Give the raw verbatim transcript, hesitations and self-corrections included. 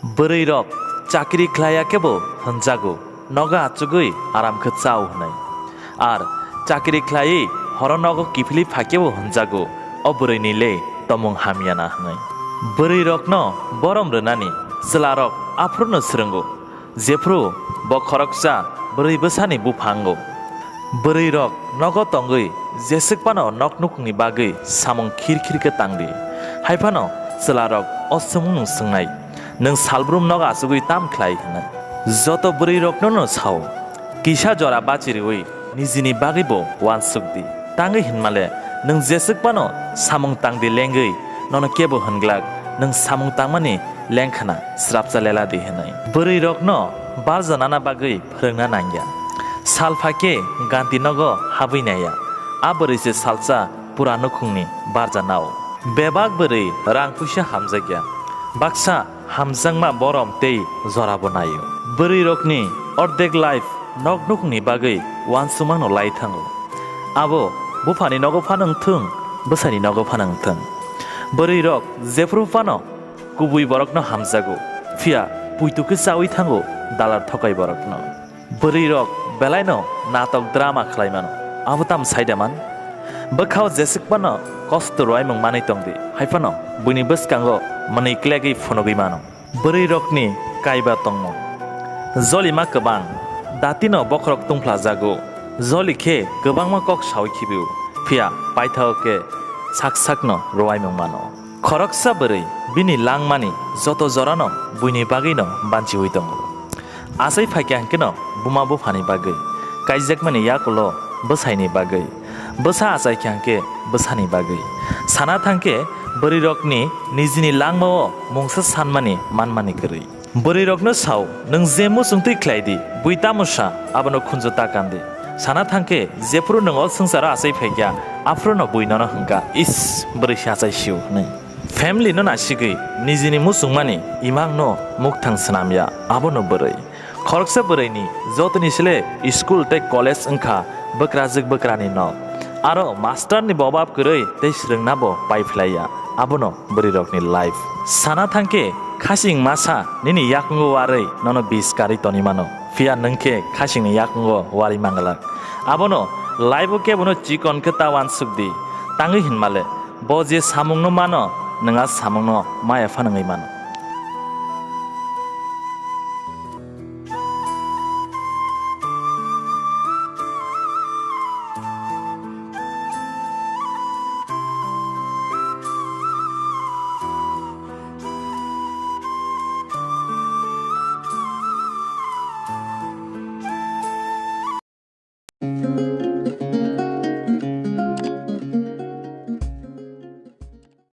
Bwrwi rok chakri khlaiya khe bo hwnjago, nogo achugwi aram khe chao hwnwi. Ar chakri khlaiwi horo nogo kiphilwi phaikhe bo hwnjago, o bwrwini le tomung hamya na hwnwi. Bwrwi rokno borom rwnani chwla rok aphuru no swrwngo, jephuru bo khoroksa bwrwi bwsani bupha wngo. Bwrwi rok nogo tongwi jeswk phano nok nukhungni bagwi samung khir khir khe tang di. Hai phano chwla rok o swngmung nwng swngnai, "Nwng salbrum nogo achugwi tam khlai?" hwnwi. Joto bwrwi rokno no sao, kisa jora bachi rwui nijini bagwi bo uansuk di. Tangwi hinmale nwng jeswk phano samung tang di lengwi nono kebo hwnglak, nwng samung tangmani lengkhana srapsa lela di hwnwi. Bwrwi rokno barja nana bagwi phwrwngna nangya. Sal phaikhe ganti nogo habwi naiya. A bwrwi se salsa pura nukhungni barja nao. Bebak bwrwi rang puisa hamjakya. Baksa hamjakma borom tei jorabo naio. Bwrwi rokni ordek life nok nukhungni bagwi uansukmano lai thango. Abo buphani nogo phano wngthung, bwsani nogo phano wngthung. Bwrwi rok jephuru phano kubui borokno hamjago, phiya puitu khe chaui thango dalar thokai borokno. Bwrwi rok belaino natok drama khlai mano, abo tamo sai da man? Bwkhao jeswk phano kosto rwai mung manwi tong di, hai phano buini bwskango mwnwi klegwi phunugwi mano. Bwrwi rokni kaiba tongmung. Jolima kwbang, datino bokhorok tungphlajago, joli khe kwbangma kok saui khibio, phiya paithao khe sak sakno rwai mung mano. Khoroksa bwrwi bini langmani joto jorano buini bagwino banchiui tongo. Achai phaikha hwnkhe no buma buphani bagwi, kaijakmani yakulo bwsaini bagwi, bwsa achaikha hwnkhe bwsani bagwi. Sana thangkhe bwrwirokni nijini langmao mungsa sanmani manmani kwrwi. Bwrwirokno sao, "Nwng je muchungtwi khlai di, bui tamo sa, abono khunju ta kan di." Sana thangkhe, jephuru nwng o swngcharo achai phaikha, aphuru no bui nono hwnkha, "Is, bwrwi se achai sio," hwnwi. Family no nasigwi, nijini muchungmani imang no mukthang swnamya, abono bwrwi. Khoroksa bwrwini jotoni sle school tei college wngkha bwkrajwk bwkrani nok. Aro master ni bo obab kwrwi tei swrwngna bo pai phlaiya, abono bwrwirokni life. Sana thangkhe, khasing masa nini yakungo warwi nono bis karwi toni mano, phiya nwng khe khasingni yakungo warwi manglak. Abono life o kebono chikon khe ta uansuk di, tangwi hinmale, bo je samungno mano, nwng a samungno maya phano wngwi mano.